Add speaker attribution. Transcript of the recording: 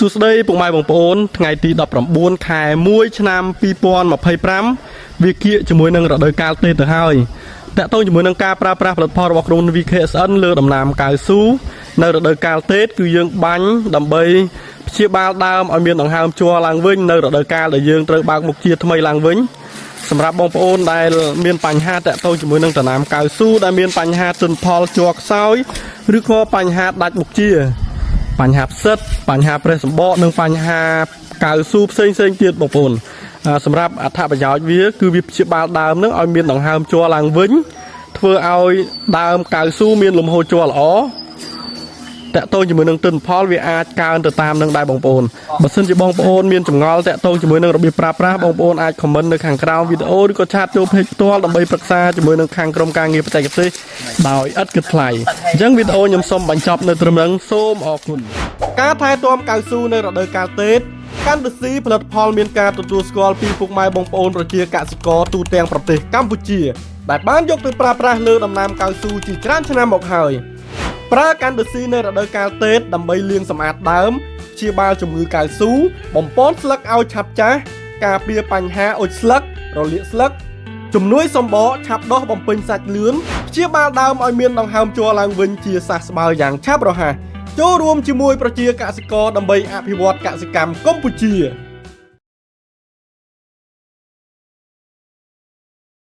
Speaker 1: សួស្តីពុកម៉ែបងប្អូនថ្ងៃទី19ខែ1ឆ្នាំ2025វាគៀកជាមួយនឹងរដូវកាលទេទៅហើយតកតងជាមួយនឹងការប្រើប្រាស់ផលិតផលរបស់ក្រុមហ៊ុន VKSN លើដំណាំកៅស៊ូនៅរដូវកាលទេគឺយើងបាញ់ដើម្បីព្យាបាលដើមឲ្យមានដង្ហើមជ័រឡើងវិញនៅរដូវកាលដែលយើងត្រូវបើកមុខជាថ្មីឡើងវិញសម្រាប់បងប្អូនដែលមានបញ្ហាតកតងជាមួយនឹងដំណាំកៅស៊ូដែលមានបញ្ហាទិន្នផលជ័រខ្សោយឬក៏បញ្ហាដាច់មុខជា បញ្ហាផ្សិតបញ្ហាប្រេះសម្បកនិងបញ្ហាកៅស៊ូផ្សេងផ្សេងទៀតបងប្អូនសម្រាប់អត្ថប្រយោជន៍វាគឺវាព្យាបាលដើមនឹងឲ្យមានដង្ហើមជ័រឡើងវិញធ្វើឲ្យដើមកៅស៊ូមានលំហូរជ័រល្អតកតងជាមួយនឹងទិន្នផលវាអាចកើនទៅតាមនឹងដែរបងប្អូនបើសិនជាបងប្អូនមានចម្ងល់តកតងជាមួយនឹងរបៀបប្រើប្រាស់បងប្អូនអាច comment នៅខាងក្រោមវីដេអូឬក៏chat ចូល page ផ្ទាល់ដើម្បីប្រឹក្សាជាមួយនឹងខាងក្រុមការងារបច្ចេកទេសដោយឥតគិតថ្លៃអញ្ចឹងវីដេអូខ្ញុំសូមបញ្ចប់នៅត្រឹមហ្នឹងសូមអរគុណការថែទាំកៅស៊ូនៅរដូវកាលទេតកាន់ឌស៊ីផលិតផលមានការទទួលស្គាល់ពីពុកម៉ែបងប្អូនប្រជាកសិករទូទាំងប្រទេសកម្ពុជាដែលបានយកទៅប្រើប្រាស់លើដំណាំកៅស៊ូជាច្រើនឆ្នាំមកហើយ ប្រើកាន់ឌស៊ីនៅរដូវកាលទេតដើម្បីលាងសម្អាតដើមព្យាបាលជំងឺកៅស៊ូបំពន់ស្លឹកឲ្យឆាប់ចាស់ការពារបញ្ហាអុចស្លឹករលាកស្លឹកជំនួយសម្បកឆាប់ដុះបំពេញសាច់លឿនព្យាបាលដើមឲ្យមានដង្ហើមជ័រឡើងវិញជាសះស្បើយយ៉ាងឆាប់រហ័សចូលរួមជាមួយប្រជាកសិករដើម្បីអភិវឌ្ឍកសិកម្មកម្ពុជា។